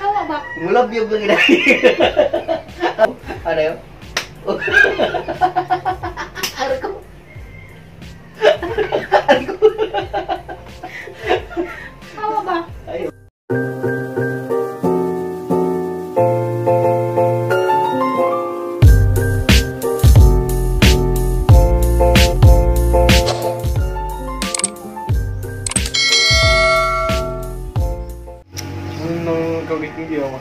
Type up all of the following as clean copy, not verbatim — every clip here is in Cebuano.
Hawa ba? Mulabyog ba gina? Ano yun? Aray ko. Aray ko. Hawa ba? Ayaw. Nung kagiging ako.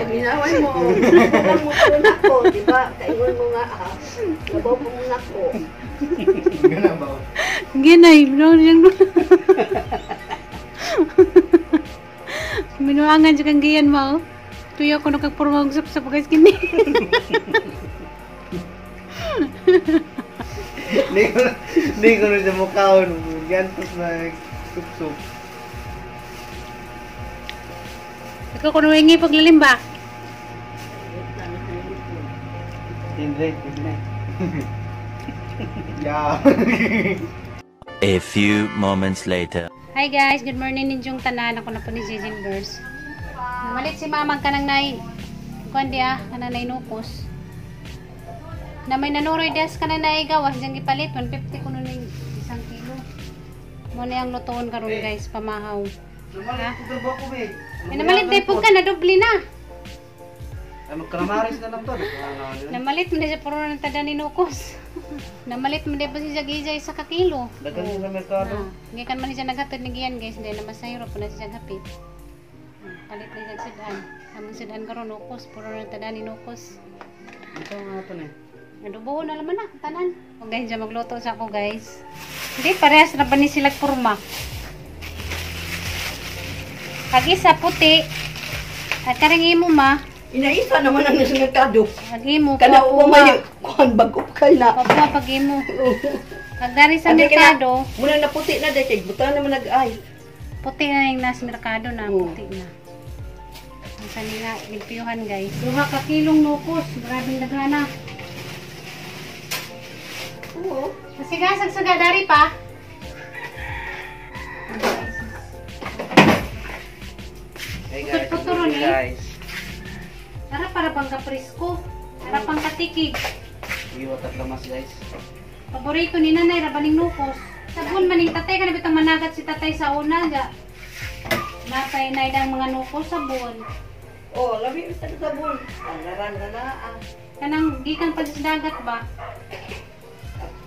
Ginaway mo, walang mo ko, di ba? Kaingon mo nga, ha? Labaw mo muna ko. Gana ba? Ginay, minuangan siya kang giyan mo. Tuyo ko nakagpurma og sup-sup guys kini. Hindi ko na siya mukhaon. Gantos na sup-sup. Ikaw kuno wingi paglalim ba? Hindi, hindi. Yeah. A few moments later. Hi guys, good morning ninyong tanan. Ako na po ni Jejin Burst. Malit si mamang kanang nay. Kuan diya, kanang nay nukos. Na may nanuroy des kanang nay gawas diyang gipalit 150 kuno ning 1 kilo. Mo na ang lutoon karon guys, pamahaw. Namalit ko ba ko be? Ay, namalit day pud ka nadubli na. Ano kalamaris na lang to? Namalit mo na siya puro ng tada ni nukos. Namalit mo na pa siya gijay sa kakilo. Dagan sa merkado. Gikan man siya naghatod ni giyan guys, hindi na masahiro po na siya hapit. Palit na siya sudan. Among sudan karon nukos, puro ng tada ni nukos. Ito nga ito na. Adobo na naman na, tanan. O guys, dyan magluto sa ako guys. Hindi, parehas na ba ni sila kurma. Pag isa puti, at karang imo ma. Inaisa naman ang nasa merkado. Pag imo, Kana umay, kuhan bago kay na. Papuha pag imo. Pag dari sa merkado, muna na puti na dahil kay buta naman nag-ay. Puti na yung nasa merkado na, puti na. Ang sani nga, limpyuhan guys. 2 ka kilong nukos, grabing daghana. Oo. Kasi gasag-saga dari pa. Hey guys, Puturo ni. guys. Tara para pang kapresko. Para pang katikig. Iwat at lamas guys. Paborito ni nanay rabaning nukos. Sabon maning tatay kana bitang managat si tatay sa una ga. Napay nay dang mga nukos sabon. Oh, labi sa sabon. Tangaran na na ah. Kanang gikan pa sa dagat ba?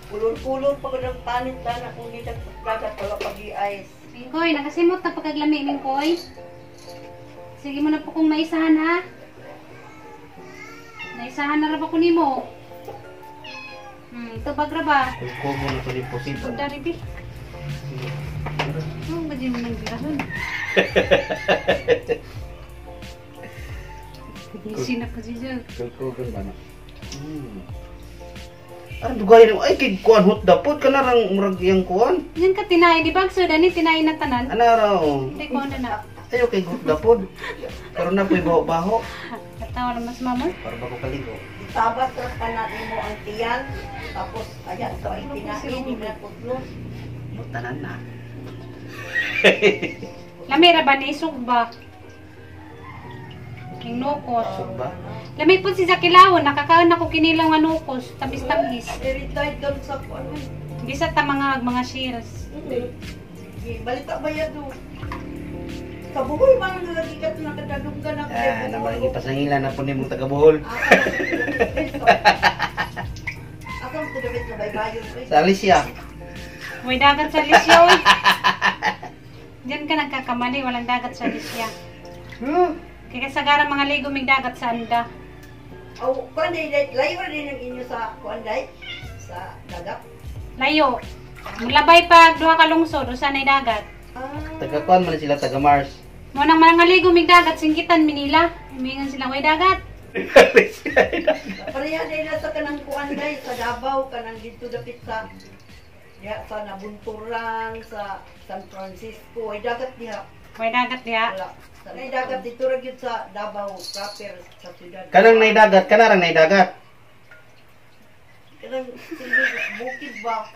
Kulor-kulor pa ko ng panit sana kung di dagat wala pag-i-ice. Mingkoy, nakasimot na pagkaglami Mingkoy. Sige mo na po kong maisahan ha. Naisahan na ra ba ko nimo? Tubag ra ba? Kumo na to deposito. Dari bi. Oh, ba mo nang birahon. Ngisi na po siya. Kukugon ba na? Ano dugay nimo? Ay kay kuan hot dapot kana rang murag iyang kuan. Yan ka tinaay di ba? So dani tinaay na tanan. Ana ra oh. Hindi ko na na. Ayo kay hot dapot. Karon na po'y baho-baho. Katawa na mas mama. Para bago kaligo. Tabas ra pa mo ang tiyan. Tapos ayan sa itinain ni na putlos. Mutanan na. Lami ra ba ni sugba? King nukos. Sugba? Lami po si Zakilawon, nakakaon ako kinilaw nga nukos, tamis-tamis. Retired doon sa ano. Bisa ta mga shells. Balita ba yan do? Sa Bohol man ang lagi ka nakadadunggan na Ah, naman ipasangilan na po nimong taga Bohol. Ako ang tudamit na baybayon. Sa Alicia. May dagat sa Alicia, oy. Diyan ka nagkakamali, walang dagat sa Alicia. Huh? Kaya kasagaran mga ligo may dagat sa Anda. Aw, kuan day layo rin ang inyo sa kuan day sa dagat. Layo. Mulabay pa duha ka lungsod usa nay dagat. Ah. Taga kuan man sila taga Mars. Mo nang mga ligo mig dagat singgitan Manila. Mingan sila way dagat. Pareha day na sa kanang kuan day sa Davao kanang dito dapit sa diha sa Nabunturan sa San Francisco ay dagat diha. Way dagat diha. Wala. Sa nay dagat dito ra gyud sa Davao proper sa siyudad. Kanang nay dagat, kanarang nay dagat. Kanang bukid ba?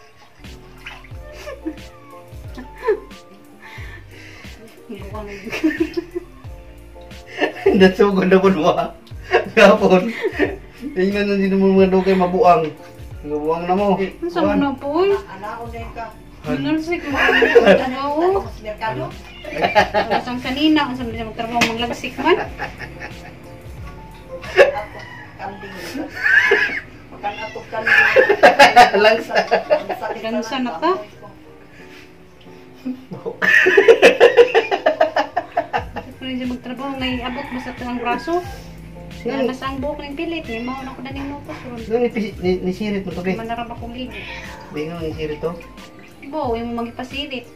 Buang. Nasugod na po mo ha. Gapon. Tingnan na din mo mga dugay mabuang. Mabuang na mo. Ano sa mo na po? Anaon na ka. Nalagsik mo. Trabaho. Sa merkado. Alas ang kanina. Ang sabi niya magtrabaho maglagsik man. Ako kanding. Makan ako kanding. Langsa. Langsa na ka? Kung hindi magtrabaho, ngay abot mo sa tuwang braso. Nga Nasa ang buhok ng pilit. May maon ako na ning nukos ron. ni sirit mo to be. Manarap akong ligo. Di nga ni sirit to. Bo, yung magipasirit.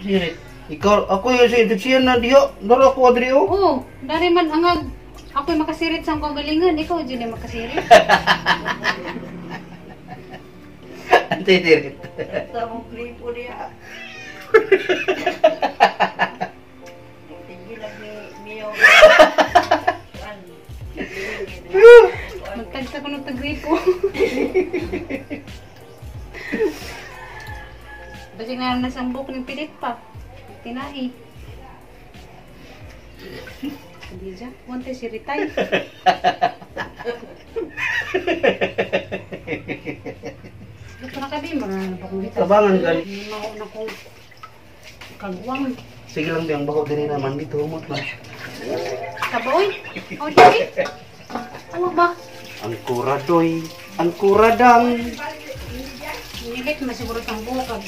Sirit. Ikaw, ako yung si siya na diyo. Daro ako adri oh. Oo, dari man angag. Ako'y makasirit sa akong kagalingan. Ikaw, dyan ay makasirit. Ante sirit. Sa mong gripo niya. Tingin lang ni Mio. Magtagsa ko ng tagripo. Basig na nasa ang buhok ng pilit pa. Tinahi. Hindi dyan. Wante si Ritay. Ito na kabi, marami pa kong hita. Tabangan gali. Mauna kong kagwang. Sige lang biyang bako diri naman dito humot na. Kaboy? O, hindi. Ano ba? Ang kuradoy, ang kuradang. Nilit, masiguro ang buhok.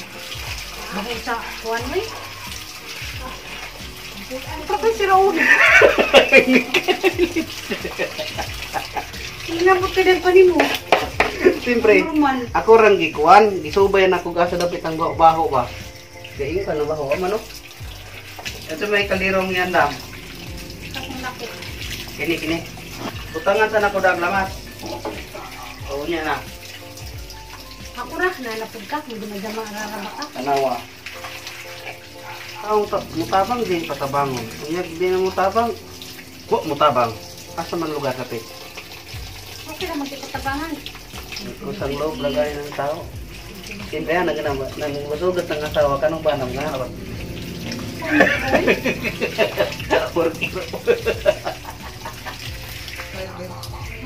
Bakit sa kuwan mo eh? Pero kay si Raul. Inabot ka din pa ni mo. Siyempre, Normal. ako rang gikuan, gisubay na ako asa dapit ang baho ba. Gaing ka na baho, ano? Ito may kalirong yan dam. Akong laki. Kini kini. Butangan sa nako dam lamas. Oo niya na. Ako ra, nalapod ka. Kung dumadama, araraba ka. Tanawa. Ang mutabang din patabangon. Unya di na mutabang. Wa mutabang. Asa man lugar kapit? Okay lang magkipatabangan. Usang loob lagay ng tao. Kaya na ganang nang masugat ng asawa kanong banam nga ba?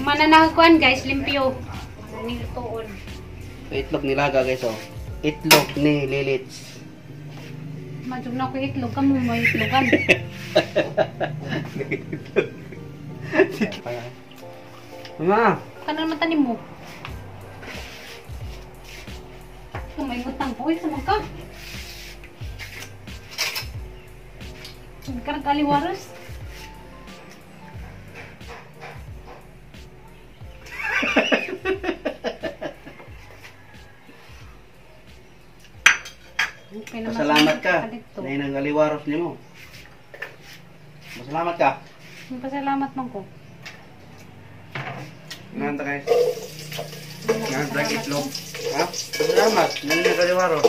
Mananahagkuan guys, limpyo. Nilutoon. Itlog nilaga guys oh. Itlog ni Lilits. Madug na ako itlog. Kamu may itlogan. Ma, Kano naman tanim mo? Kung may utang po, sa mga ka. Karag aliwaros. Okay naman pasalamat ka. Dito. Na nang aliwaros nimo. Masalamat ka. Pasalamat man ko. Nanta guys. Nanta itlog. Ha? Pasalamat. Nang nang aliwaros.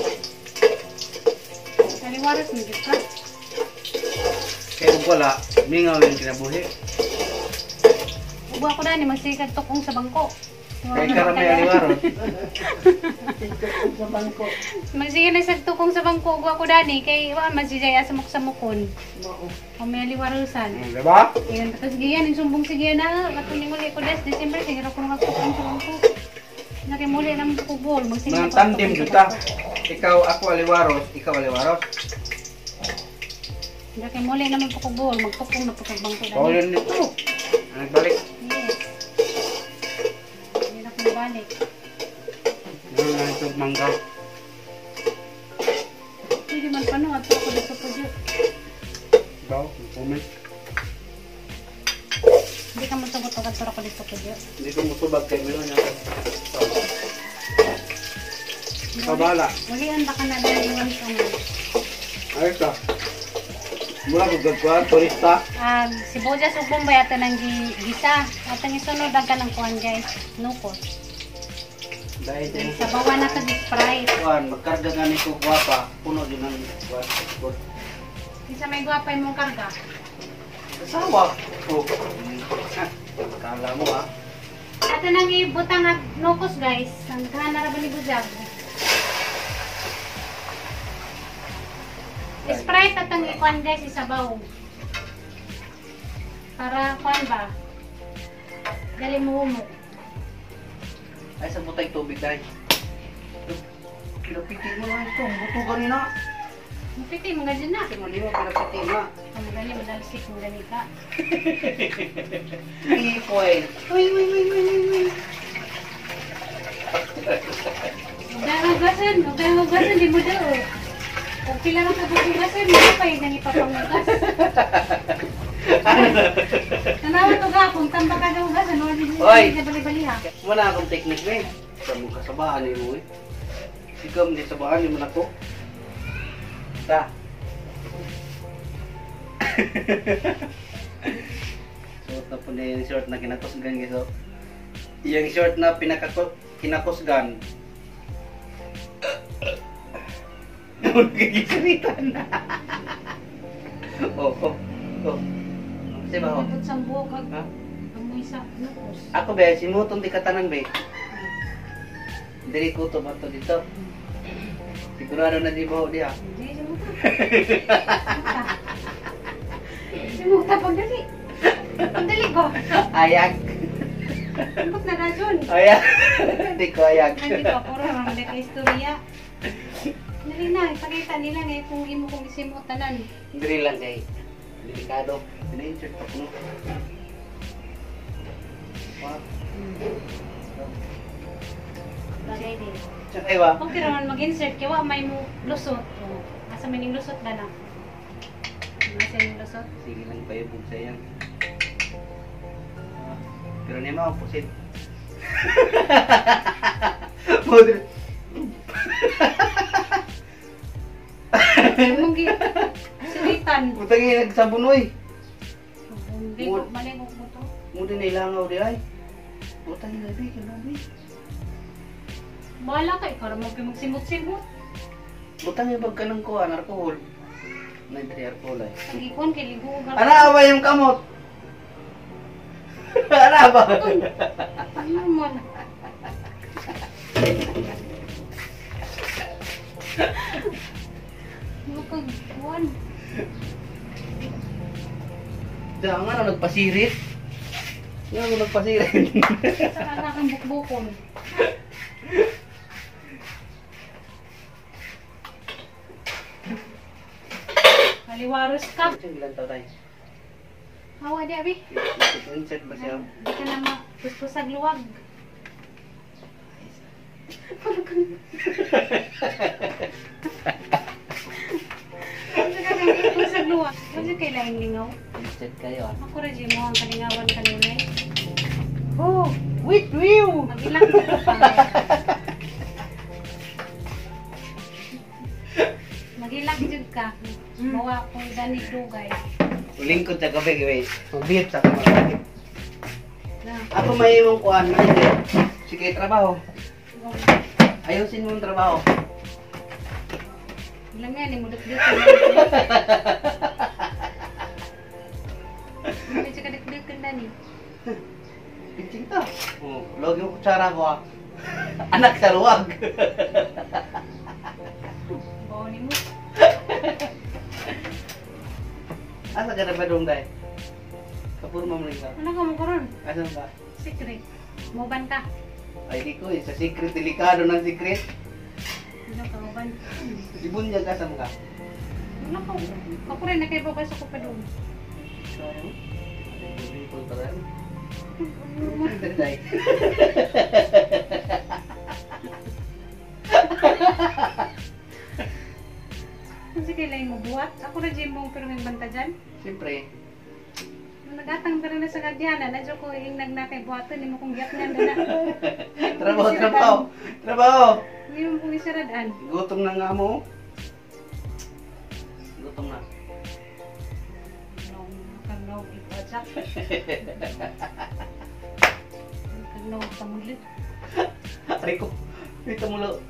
Aliwaros mo ka. Kaya kung wala, mingaw yung kinabuhi. Ubo ako dani magsikad tukong sa bangko. Kaya karami aliwaros. Sa bangko. Magsige na sa tukong sa bangko ubo ako dani kay wa man si Jaya sa muksamukon. Mao. O may aliwarosan. Diba? Ayun, tapos giyan, yung sumbong sige na, katong ning uli ko des, December, sige ko nagtukong sa bangko. Nakimuli na mo kubol, magsige Mga ko tandem tukong sa kita. bangko. Ikaw, ako aliwaros, ikaw aliwaros. Nakimuli naman po kubol, magtukong na po kag bangko dani. Bawal nito. Nagbalik. Yes. Hindi na ko balik. Ano na ito, mangga. Pwede man pa no, ato ako dito po dyan. Ikaw, comment. Hindi ka masugot agad pero ako dito po dyan. Hindi ko mutubag kay meron niya. Kabala. Ulian ba ka na dahil iwan ka na? Ay ka. Mura ko gagkuhan, turista. Sibuyas ug bombay ato nang gisa. Atong isunod ang kanang kuan guys, nukos. Dahil din. Sabawan na to di Sprite. Kuhan, magkarga gani ko guwapa, puno din ang kuhan. Isa may gwapa imong karga. Asawa. Oh. Kala mo ah. Ato nang ibutang ag nukos guys. Ang kana ra ba ni Bujag? Sprite at ang ikuan guys, isabaw. Para kuan ba? Dali mo humok. Ay, sa butay tubig dahil. Pinapiti mo na ito. Buto ganina. Mapiti, mga dyan na. Kasi mali mo, pinapiti mo. Ang gani, madalsik, mga gani ka. Ikoy. Uy, uy, uy, uy, uy, uy. Hugasan, hugasan, di mo daw. Kung pila lang ka hugasan, hindi pa yung nangipapangugas. Tanawa to ka, kung tamba ka daw hugasan, wala din Oy! na bali-bali ha. Wala akong technique eh. Sa mong kasabaan ni mo eh. Sigam di sabaan ni mo na ko. Ta. Suot na po na yung short na kinakusgan guys. Oh. Yung short na kinakusgan. Nagigisitan na. Oh, oh, oh. Kasi ba oh? Tapos ang buhok, Ha? amoy sa nukos. Ako be, simutong di katanan be. Diri ko to bato dito. Sigurado na di ba diha. Hindi, simuta. Simuta, pagdali. Pagdali ko. Ayag. Ambot na rajon. Ayag. Di ko ayag. Nandito ako rin, ang ka istorya. Dali na, ipakita nila ngayon kung imo kong isimutanan. Diri lang kay delikado. Pina-insert pa kuno. Wa. Bagay din. Tsaka ba? Kung kira man mag-insert, kaya wa may mo lusot. O, asa may ning lusot na na. Asa ning lusot? Sige lang kayo bugsa yan. Pero niya mo pusit. Model. Mong gi silitan. Putang ina nagsabon oy. Hindi ko mali ko to. Mo din ilangaw di ay. Putang ina bi, kinabi. Bahala ka, ikaw ra mo magsimot-simot. Butang yung bag ka ng kuhan, alcohol. Nandiri alcohol ay. Pag-ikuan kay ligo ka. Ana ba yung kamot? Ana ba? Ano mo na? Ano kuwan? Diyan nga na nagpasirit. Nga ako nagpasirit. Sa anak ang bukbukon. Kaliwaros ka. Ilan taon tayo? Hawa di abi. Insert ba siya? Di ka na mapuspusag luwag. Ano ka nang pusag luwag? Ano kay laing lingaw? Insert kayo ah. Ako ra mo ang kalingawan kanunay. Oh, wait, wiw! Magilang ka pa. Magilang jud ka. Mawa kong danig dugay. Ulingkod sa gabi, gabi. Magbihit sa kamag. Na. Ako may imong kuan, manager. Sige, trabaho. Ayusin mo ang trabaho. Ilang yan, imudot dito. Medyo ka dikdik ka ni. Piching ta. Oh, lagi mo kutsara ko ah. Anak sa luwag. Bawa ni mo. Asa ka na ba dong day? Kapurma mo rin ka. Ano ka mo karon? Asa ba? Secret. Muban ka. Ay di ko eh. Sa secret, delikado ng secret. Ano ka muban? Ibunyag ka sa mga. Ano ka? Ako rin nakaibaw ka sa kupadong. Sorry. People pa rin. Day. Kasi kailangan mo buhat. Ako na dyan mong pero may banta dyan. Siyempre. Nung nagatang pero na sa kadyana, nadyo ko yung nagnakay buhaton, hindi mo kong giyap niyan na. Trabaho, trabaho. Trabaho. Hindi mo kong isiradaan. Gutom na nga mo. Gutom na. No, kang ipajak. Kang pamulit. Aray ko. Dito mulo.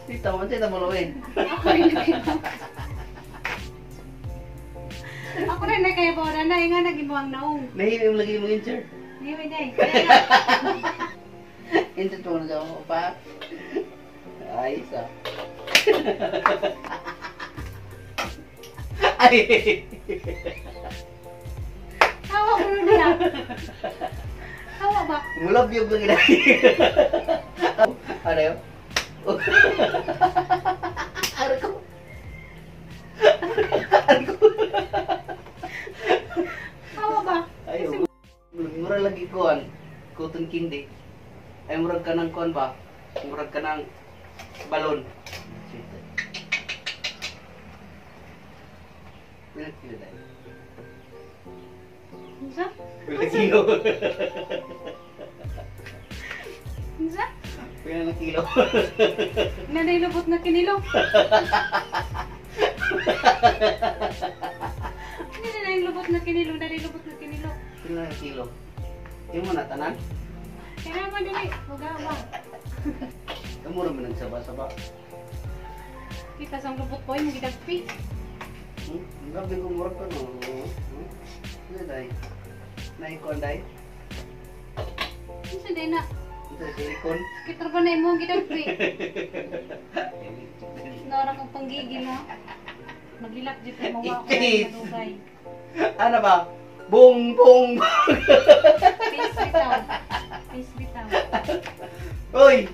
Dito mo, dito mulo eh. Ako rin na Ako rin na kaya ba na nga nagibuang naong. Nahihim yung lagi mo insert. Hindi day. Insert mo na ako pa. Ayos ah. Ay. Hawa ko nun niya. Hawa ba? Mulabyog lagi na. Ano yun? Aray ko. Aray ko. Hawa ba? Ayo. Mura lagi kuan. Cotton candy. Ay murag ka ng kuan ba? Murag ka ng balon. Pila kilo dahil? Unsa? Pila kilo? Unsa? Pila na kilo? Nanay lubot na kinilo. Nanay lubot na kinilo, nanay lubot na kinilo. Pila na kilo? Imo na tanan? Kaya mo dili, huga ba? Imo ra man nagsaba-saba. Kita sang lubot ko yung gidagpi. Grabe ko murag ka no. Ano dai? Naikon dai? Unsa day na? Ito silikon. Kita ba na imo gidagpi? Nara kang panggigil ha. Magilak jud ko mawa ko madugay. Ano ba? Bong bong. Peace bitaw. Peace bitaw. Uy!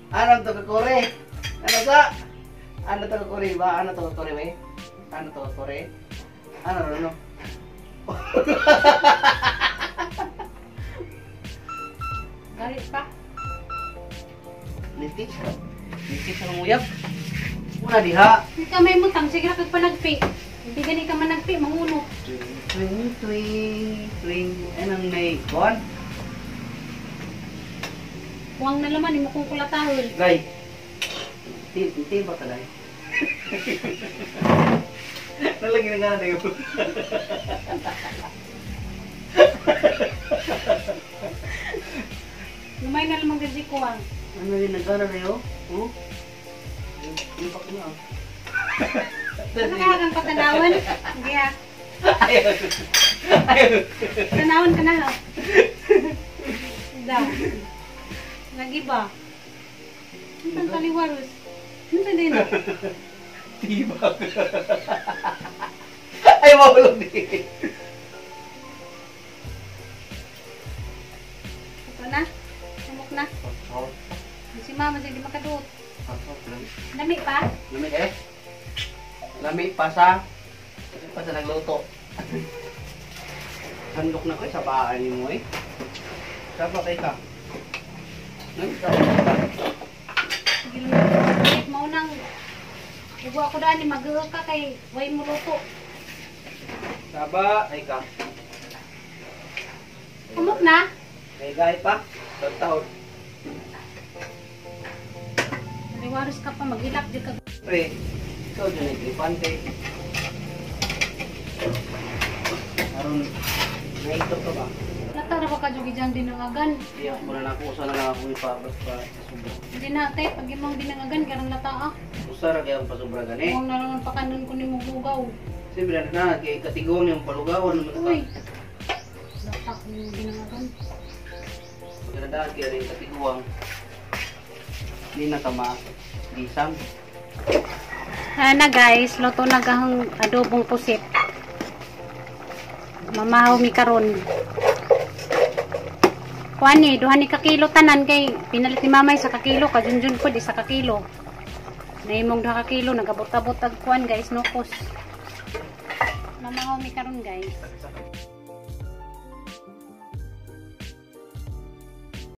Ano to kakure? Ano sa? Ano to kakure ba? Ano to kakure we? Ano to kakure? Ano ano? Galit pa. Litik. Litik sa uyab. Una diha. Hindi ka may mutang, sige ra kag panagpi. Hindi gani ka managpi, manguno. Twing twing twing. Anong may kuan? Kuwang na laman, imo kong kulatahol. Gay. Ti ba ka dai? Nalagi na nga na yun. Lumay na lamang gaji kuwang. Ano yun, nagana na yun? Oh? Ipak na. Ano ka kang patanawan? Hindi ha. Ayun. Ayun. Tanawon ka na ha. Da. Lagi ba? Ang kaliwaros. Ano din? Tibak. Ay, mahulog din. Ito na. Sumok na. Si mama hindi makaduot. Lami pa? Lami eh. Lami pa sa nagluto. Handok na ko sa baan ni mo eh. Saba kay ka. Sige, mao nang ugo ako daan ni mag ka kay way mo luto. Saba ay ka. Kumok na? Kay gay pa. Taon. Liwaros ka pa maghilak jud ka. Pre, ikaw dyan ay gripante. Aron, naikot ka ba? Natara ba ka jud dyan dinangagan? Hindi ako muna na ako, usa na lang ako ipaabot pa sa sobra. Hindi na, te, pag imong dinangagan, karang lata ah. Usa ra kaya ang pasubra gani. Huwag na naman pakanon ko ni mong lugaw. Siyempre na na, kay katigong yung palugawan naman ka. Uy! Lata ko yung dinangagan. Maganda kaya rin katiguang. Hindi na ka ma-gisang. Ana guys, luto na gahong adobong pusit. Mamahaw mi karon. Kuan ni, duha ni ka kilo tanan kay pinalit ni mamay sa kakilo, kajunjun po di sa kakilo. Nahimong duha ka kilo, nagabot-abot ag kuan guys, nukos. Mamahaw mi karon guys.